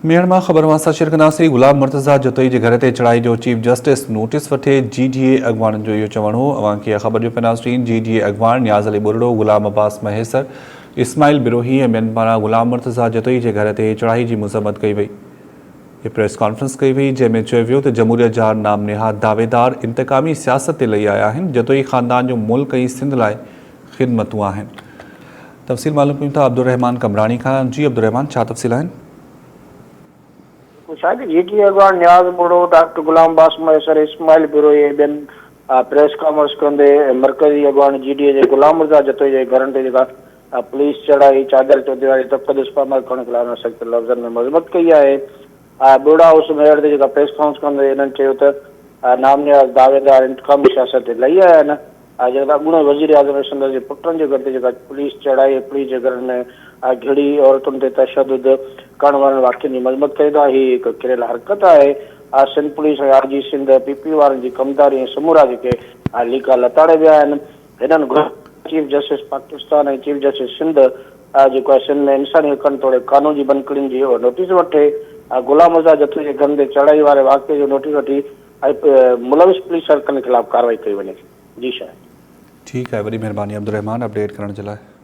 ميهڙ مان خبر اوهان سان شيئر ڪنداسين، غلام مرتضيٰ جتوئي جي گهر تي چڙهائي جو چيف جسٽس نوٽيس وٺي، جي ڊي اي اڳواڻن جو اهو چوڻ هو، اوهان کي اها خبر ڏيون پينداسين، جي ڊي اي اڳواڻ نياز علي ٻرڙو، غلام عباس مهيسر، اسماعيل بروهي ۽ ٻين پاران غلام مرتضيٰ جتوئي جي گهر تي چڙهائي جي مذمت ڪئي وئي. هي پريس ڪانفرنس ڪئي وئي، جنهن ۾ چيو ويو ته جمهوريت جا نام نهاد دعويدار انتقامي سياست تي لهي آيا آهن، جتوئي خاندان جو ملڪ ۽ سنڌ لاء خدمتون آهن. تفصيل معلوم ڪيون ٿا عبدالرحمان قمبراڻي کان جي عبدالرحمان ڇا تفصيل آهن؟ شاهد جي ٽي اڳواڻ نياز ٻوڙو، ڊاڪٽر غلام عباس مهيسر، اسماعيل بروهي ۽ ٻين پريس ڪانفرنس ڪندي مرڪزي اڳواڻ جي ڊي اي جي غلام مرتضيٰ جتوئي جي گهرن تي جيڪا پوليس چڙهائي چادر چوديواري تقدس پامال ڪرڻ خلاف سخت لفظن ۾ مذمت ڪئي آهي. ٻوڙا هائوس ميهڙ تي جيڪا پريس ڪانفرنس ڪندي هنن چيو ته نام نياز دعويدار انتقامي سياست تي لهي آيا آهن. آهي جڏهن ته اڳوڻي وزيراعظم ۽ سندس جي پٽن جي گهر تي جيڪا پوليس چڙهائي ۽ پوليس جي گهرن ۾ گهڙي عورتن تي تشدد ڪرڻ وارن واقعن جي مذمت ڪريون ٿا هي هڪ ڪريل حرڪت آهي Sindh police ۽ I G Sindh P P وارن جي ڪمداري ۽ سمورا جيڪي ليڪا لتاڙي ويا آهن هنن گهرجي chief justice Pakistan ۽ chief justice Sindh جيڪو آهي سنڌ ۾ انساني حقن توڙي قانون جي ڀڃڪڙين جي نوٽيس وٺي غلام رضا جتوئي جي گهرن تي چڙهائي واري واقعي جو نوٽيس وٺي ۽ ملوث پوليس اهلڪارن خلاف ڪارروائي ڪئي وڃي جي شاهد. ٺيڪ آهي وڏي مهرباني عبدالرحمان اپڊيٽ ڪرڻ جي لاء.